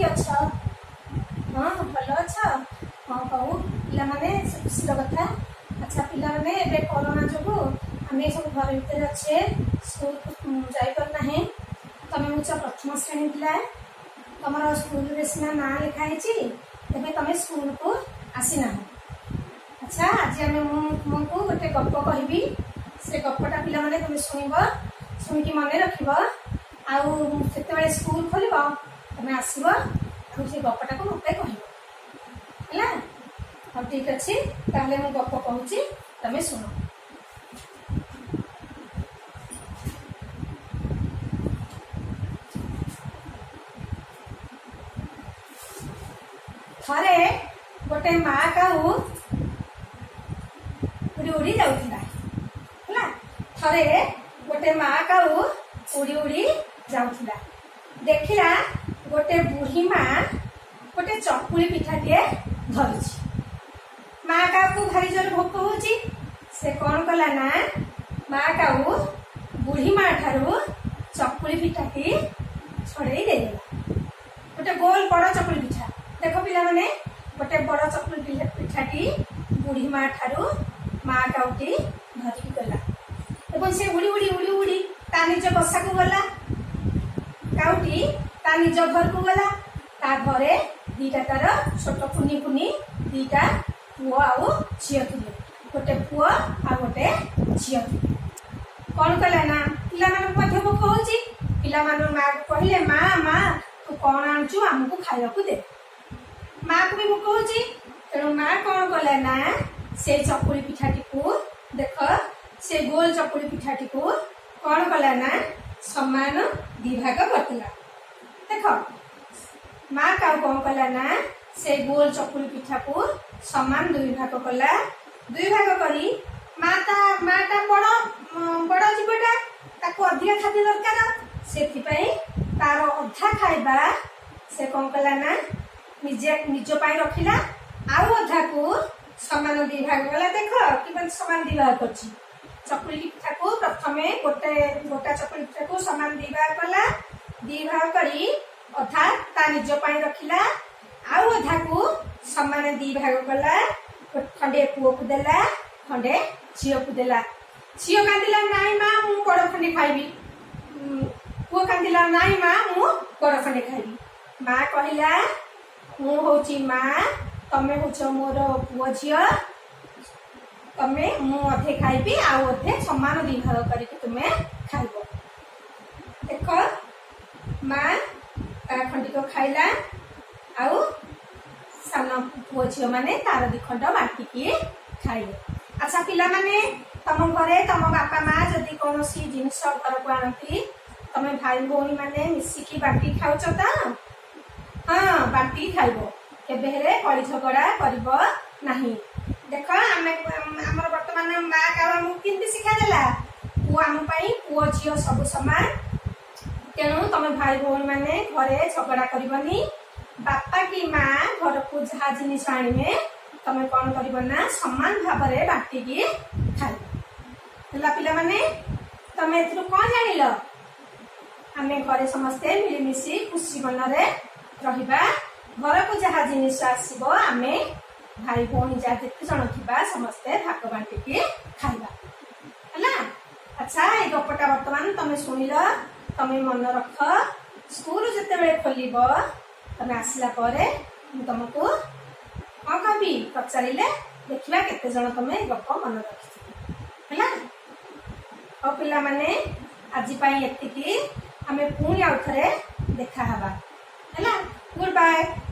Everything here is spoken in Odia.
କେମିତି ଅଛ? ହଁ, ଭଲ ଅଛ? ହଁ, ହଉ ପିଲାମାନେ, ସେ ଖୁସିର କଥା। ଆଚ୍ଛା ପିଲାମାନେ, ଏବେ କରୋନା ଯୋଗୁଁ ଆମେ ସବୁ ଘର ଭିତରେ ଅଛେ, ସ୍କୁଲକୁ ଯାଇପାରୁନାହେଁ। ତମେ ହେଉଛ ପ୍ରଥମ ଶ୍ରେଣୀ ପିଲା। ତମର ସ୍କୁଲରେ ସିନା ନାଁ ଲେଖା ହେଇଛି, ତେବେ ତମେ ସ୍କୁଲକୁ ଆସିନାହ। ଆଚ୍ଛା, ଆଜି ମୁଁ ତୁମକୁ ଗୋଟେ ଗପ କହିବି। ସେ ଗପଟା ପିଲାମାନେ ତମେ ଶୁଣିବ, ଶୁଣିକି ମନେ ରଖିବ। ଆଉ ଯେତେବେଳେ ସ୍କୁଲ ଖୋଲିବ, ତମେ ଆସିବ ଆଉ ସେ ଗପଟାକୁ ମୋତେ କହିବ, ହେଲା? ହଉ, ଠିକ ଅଛି। ତାହେଲେ ମୁଁ ଗପ କହୁଛି, ତମେ ଶୁଣ। ଥରେ ଗୋଟେ ମା କାଉ ଉଡ଼ି ଉଡ଼ି ଯାଉଥିଲା, ହେଲା? ଥରେ ଗୋଟେ ମା କାଉ ଉଡ଼ି ଉଡ଼ି ଯାଉଥିଲା। ଦେଖିଲା ଗୋଟେ ବୁଢ଼ୀ ମା ଗୋଟେ ଚକୁଳି ପିଠାଟିଏ ଧରିଛି। ମା କାଉକୁ ଭାରି ଜୋର ଭୋକ ହଉଛି। ସେ କଣ କଲା ନା, ମା କାଉ ବୁଢ଼ୀ ମା ଠାରୁ ଚକୁଳି ପିଠାଟି ଛଡେଇ ଦେଇଦେଲା। ଗୋଟେ ଗୋଲ ବଡ ଚକୁଳି ପିଠା। ଦେଖ ପିଲାମାନେ, ଗୋଟେ ବଡ ଚକୁଳି ପିଠାଟି ବୁଢ଼ୀ ମା ଠାରୁ ମା କାଉଟି ଧରିକି ଗଲା ଏବଂ ସେ ଉଡ଼ି ଉଡ଼ି ଉଡ଼ି ଉଡ଼ି ତା ନିଜ ବସାକୁ ଗଲା। କାଉଟି ତା ନିଜ ଘରକୁ ଗଲା। ତା ଘରେ ଦିଟା ତାର ଛୋଟ କୁନି କୁନି ଦିଟା ପୁଅ ଆଉ ଝିଅ ଥିଲେ। ଗୋଟେ ପୁଅ ଆଉ ଗୋଟେ ଝିଅ ଥିଲେ। କଣ କଲା ନା, ପିଲାମାନଙ୍କୁ ମଧ୍ୟ ଭୋକ ହଉଛି। ପିଲାମାନେ ମାକୁ କହିଲେ, "ମା, ମା, ତୁ କଣ ଆଣିଛୁ? ଆମକୁ ଖାଇବାକୁ ଦେ।" ମାକୁ ବି ଭୋକ ହଉଛି। ତେଣୁ ମା କଣ କଲା ନା, ସେଇ ଚକୁଳି ପିଠାଟିକୁ, ଦେଖ, ସେ ଗୋଲ ଚକୁଳି ପିଠାଟିକୁ କଣ କଲା ନା, ସମାନ ଦି ଭାଗ କରିଦେଲା। ଦେଖ, ମା କାଉ କଣ କଲା ନା, ସେ ଗୋଲ ଚକୁଳି ପିଠାକୁ ସମାନ ଦୁଇ ଭାଗ କଲା। ଦୁଇ ଭାଗ କରି ମା ତା ମାଟା ବଡ ବଡ ଜୀବଟା, ତାକୁ ଅଧିକା ଖାଦ୍ୟ ଦରକାର। ସେଥିପାଇଁ ତାର ଅଧା ଖାଇବା ସେ କଣ କଲା ନା, ନିଜେ ନିଜ ପାଇଁ ରଖିଲା ଆଉ ଅଧାକୁ ସମାନ ଦି ଭାଗ କଲା। ଦେଖ କିପରି ସମାନ ଦି ଭାଗ କରିଛି। ଚକୁଳି ପିଠାକୁ ପ୍ରଥମେ ଗୋଟେ ଗୋଟା ଚକୁଳି ପିଠାକୁ ସମାନ ଦି ଭାଗ କଲା। ଦି ଭାଗ କରି ଅଧା ତା ନିଜ ପାଇଁ ରଖିଲା ଆଉ ଅଧାକୁ ସମାନ ଦି ଭାଗ କଲା। ଖଣ୍ଡେ ପୁଅକୁ ଦେଲା, ଖଣ୍ଡେ ଝିଅକୁ ଦେଲା। ଝିଅ କାନ୍ଦିଲା, "ନାଇଁ ମା, ମୁଁ ବଡ ଖଣ୍ଡେ ଖାଇବି।" ପୁଅ କାନ୍ଦିଲା, "ନାଇଁ ମା, ମୁଁ ବଡ ଖଣ୍ଡେ ଖାଇବି।" ମା କହିଲା, "ମୁଁ ହଉଛି ମା, ତମେ ହଉଛ ମୋର ପୁଅ ଝିଅ। ତମେ ମୁଁ ଅଧେ ଖାଇବି ଆଉ ଅଧେ ସମାନ ଦି ଭାଗ କରିକି ତୁମେ ଖାଇବ।" ଦେଖ, ମା ତା ଖଣ୍ଡିକ ଖାଇଲା ଆଉ ସାନ ପୁଅ ଝିଅ ମାନେ ତାର ଦି ଖଣ୍ଡ ବାଣ୍ଟିକି ଖାଇଲେ। ଆଚ୍ଛା ପିଲାମାନେ, ତମ ଘରେ ତମ ବାପା ମା ଯଦି କୌଣସି ଜିନିଷ ଘରକୁ ଆଣନ୍ତି, ତମେ ଭାଇ ଭଉଣୀ ମାନେ ମିଶିକି ବାଣ୍ଟି ଖାଉଛ ତ? ହଁ, ବାଣ୍ଟିକି ଖାଇବ। କେବେ ହେଲେ କଳି ଝଗଡ଼ା କରିବ ନାହିଁ। ଦେଖ, ଆମେ ଆମର ବର୍ତ୍ତମାନ ମା କାଉ ଆମକୁ କେମିତି ଶିକ୍ଷା ଦେଲା। ପୁଅ ଆମ ପାଇଁ ପୁଅ ଝିଅ ସବୁ ସମାନ। ତେଣୁ ତମେ ଭାଇ ଭଉଣୀ ମାନେ ଘରେ ଝଗଡ଼ା କରିବନି। ବାପା କି ମା ଘରକୁ ଯାହା ଜିନିଷ ଆଣିବେ, ତମେ କଣ କରିବ ନା, ସମାନ ଭାବରେ ବାଣ୍ଟିକି ଖାଇବ। ହେଲା ପିଲାମାନେ, ତମେ ଏଥିରୁ କଣ ଜାଣିଲ? ଆମେ ଘରେ ସମସ୍ତେ ମିଳିମିଶି ଖୁସି ମନରେ ରହିବା। ଘରକୁ ଯାହା ଜିନିଷ ଆସିବ, ଆମେ ଭାଇ ଭଉଣୀ ଯାହା ଯେତେ ଜଣ ଥିବା, ସମସ୍ତେ ଭାଗ ବାଣ୍ଟିକି ଖାଇବା। ହେଲା? ଆଚ୍ଛା, ଏଇ ଗପଟା ବର୍ତ୍ତମାନ ତମେ ଶୁଣିଲ, ତମେ ମନେ ରଖ। ସ୍କୁଲ ଯେତେବେଳେ ଖୋଲିବ, ତମେ ଆସିଲା ପରେ ମୁଁ ତମକୁ କଣ କହିବି? ପଚାରିଲେ ଦେଖିବା କେତେ ଜଣ ତମେ ଗପ ମନେ ରଖିଥିବ। ହେଲା? ହଉ ପିଲାମାନେ, ଆଜି ପାଇଁ ଏତିକି। ଆମେ ପୁଣି ଆଉ ଥରେ ଦେଖା ହବା। ହେଲା? Good bye.